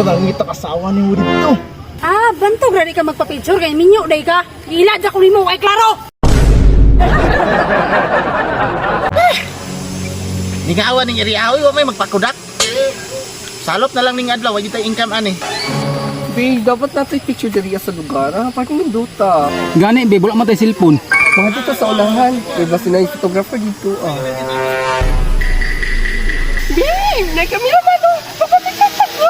Nangita kasawa ni mo dito. Ah, bantog ra di ka magpa-picture kay minyo day ka. Ila ja ko nimo kay klaro. Ningawa ning iriahoy, wa may magpakudak. Salop na lang ning adlaw, wa gyud tay income ani. Babe, dapat natin picture diri sa lugar. Ah, parang nindota. Gani be, wala man tay cellphone. Mga dito sa ulahan. May basta na yung photographer dito ah. Babe, nagkamera man oh! Papapicture pa ko!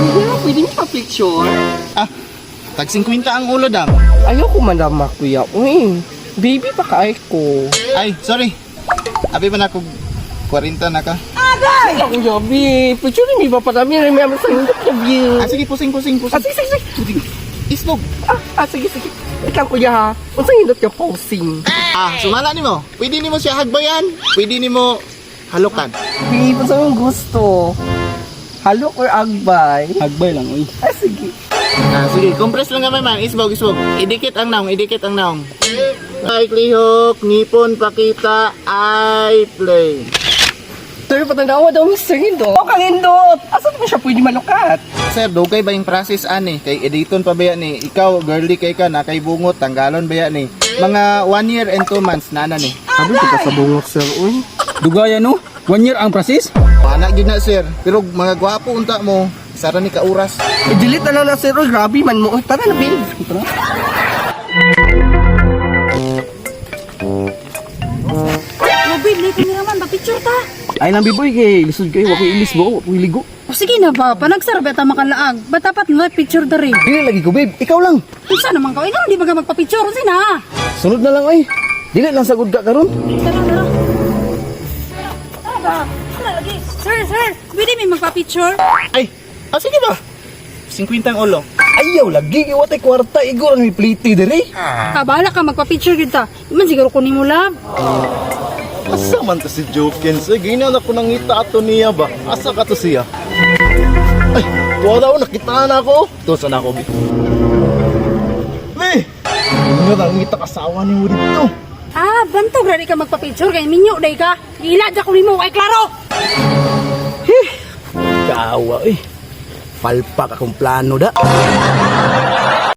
Kuya, pwede niyo pa-picture? Ah, tag 50 ang ulo dam. Ayaw ko manama, kuya. Uy, baby pa kaay ko. Ay, sorry. Abi man ako 40 na ka. Ay, kuya, babe. Picture ni ba para mi remember sa nindot na view. Ah, sige, pusing, pusing, Ah, pusing. sige, sige, sige. Isbog. Ah, sige, sige. Wait lang, kuya ha. Unsa nindot ka posing? Ah, sumala nimo. Pwede nimo siya hagbayan. Pwede nimo halukan. Babe, unsa mong gusto? Halok or agbay? Hagbay lang oy. Ah, sige. Ah, sige, compress lang gamay man. Isbog, isbog. Idikit ang naong, idikit ang naong. Ay, klihok, ngipon, pakita, ay, play. Sir, patanawa daw Mr. Nindot. O, kang Nindot! Asa mo siya pwede malukat? Sir, dugay ba yung process ani? Kay editon pa ba yan ni? Ikaw, girly kay ka, na kay bungot, tanggalon ba yan ni? Mga 1 year and 2 months na na ni. Sabi ko ka sa bungot, sir. Uy. Dugaya no? 1 year ang process? Pana gyud na sir. Pero mga gwapo unta mo, sara ni ka oras. I-delete na lang na, sir. Uy, grabe man mo. Uy, tara na, babe. Tara. Oh, babe, may kameraman, pa-picture ta. Ay lang biboy kay lisod kayo, wa ko ilis mo, wa ko iligo. O sige na ba, panagsara ba ta makalaag? Ba dapat mo picture diri? Dili lagi ko babe, ikaw lang. Unsa naman ka? Ikaw di ba ka magpa-picture? Unsa na? Sunod na lang ay. Dili lang sagud ka karon. Tara, tara. Tara ba? Tara lagi. Sir, sir, pwede may magpa-picture? Ay, ah, sige ba? 50 ang ulo. Ayaw lagi kay watay kwarta igor ang may pliti diri. Kabala ka magpa-picture gyud ta. Di man siguro kunin mo love. Asa man to si Jokins? Eh, ganyan ako nangita ato niya ba? Asa ka to siya? Ay, tuwa daw, nakita na ako. Tuwa sana ako, bi. Bi! Nga nangita kasawa ni mo dito. Ah, bantog ra di ka magpa-picture kay minyo day ka. Ila ja ko nimo kay klaro. Kaawa eh. Palpak akong plano da.